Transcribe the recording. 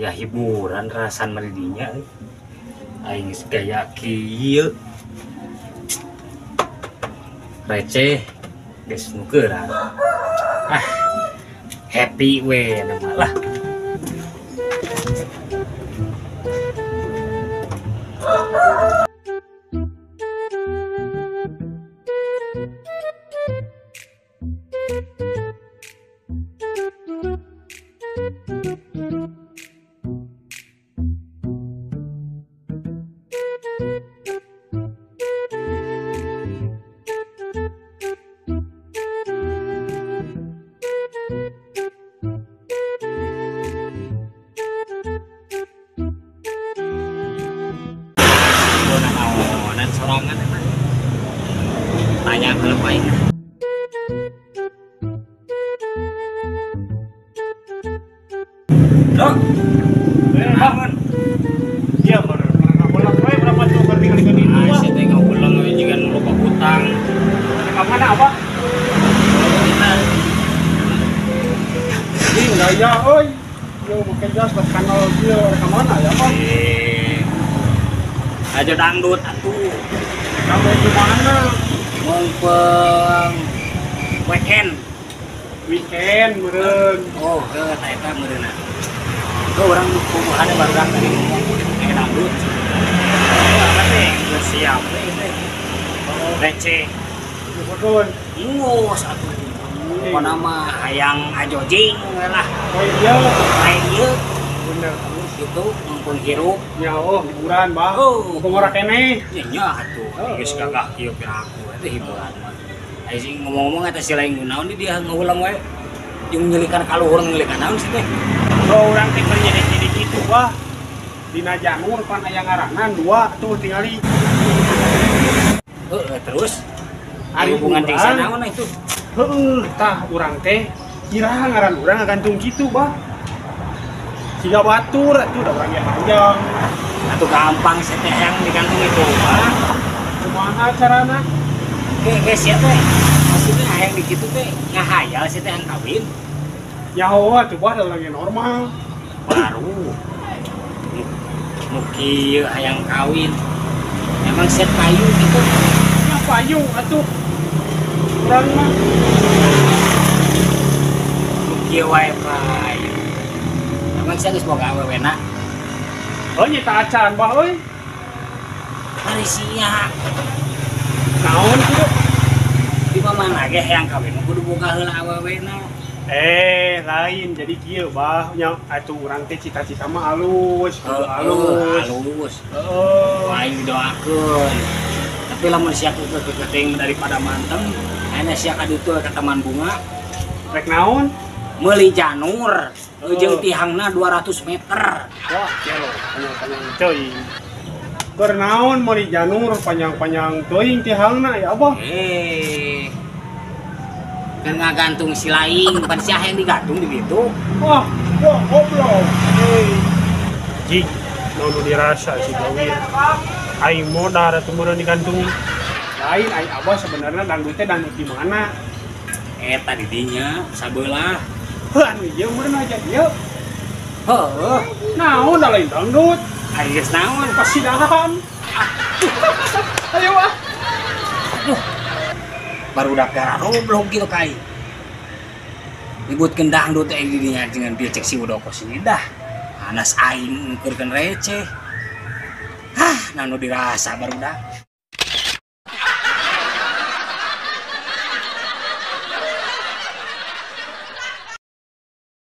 Aya hiburan rasan meridinya aing geus gaya kieu receh geus nukeran ah happy we nama lah. Sorangan emang tanya ke lain. Dok, bangun. Iya, baru ngulang we berapa tuh berarti kali-kali itu. Ah, saya teh ngulang we jiga nu loba hutang. Ka mana apa? Ini gaya euy. Yo make jas buat kanal ieu ka mana ya, Pak? Aja dangdut atuh. Kamu di mana? Mumpung weekend. Weekend meureun. Oh, heuh eta eta meureunna. Tuh urang puguhan barudak tadi ngomong kayak dangdut. Apa teh geus siap we teh. Receh. Betul. Ngos atuh. Pokona mah hayang ajojing we lah. Oh iya. Hayang ieu. Bener. Gitu mumpung hirup ya oh hiburan bah oh mumpung ora keneh nya nya atuh geus gagah kieu piraku eta hiburan mah aya sing ngomong-ngomong eta si lain naon di dia ngulang wae jeung nyelikan kaluhur nyelikan naon sih teh oh urang teh keur nyedik-nyedik kitu bah dina janur pan aya ngaranan dua tuh tingali heeh terus ari hubungan jeung sanaon itu heueuh tah urang teh kira ngaran urang ngagantung kitu bah tiga batur itu udah orangnya panjang atau gampang seteh yang digantung itu ah kumaha carana ke siapa maksudnya hayang di kitu teh ngahayal si teh yang kawin ya oh atuh bah lagi normal baru nu kieu hayang kawin emang set payu gitu ya payu atuh urang mah nu kieu wae payu. Emang saya geus boga awewena. Oh nyita acan bah euy. Ari sia. Naon kitu? Di mana ge hayang kawin kudu boga heula awewena. Eh, lain jadi kieu bah nya atuh urang teh cita-cita mah alus, kudu alus. Alus. Heeh. Aing didoakeun. Tapi lamun sia keukeuteuing daripada manteng, ayeuna sia ka ditu ka taman bunga. Rek naon? Meuli janur. Jeung tihangna 200 meter. Wah, gelo, panjang-panjang teuing. Keur naon meuli janur panjang-panjang teuing tihangna ya abah? Eh. Kan ngagantung si lain, pan sia yang digantung di ditu. Wah, wah goblok. Euy. Jig, naon nu dirasa si gawir. Aing modar atuh meureun digantung. Lain aing abah sebenarnya dangdut teh dangdut di mana? Eta di dinya sabelah. Heuh anu ieu meureun aja ieu. Heuh, naon da lain dangdut? Ari geus naon pasidahan. Ayo ah. Aduh. Barudak goblok kitu ka aing. Ributkeun dangdut teh di dinya dengan dia cek si Udoko sini dah. Anas aing ngeukeurkeun receh. Hah, naon nu dirasa barudak.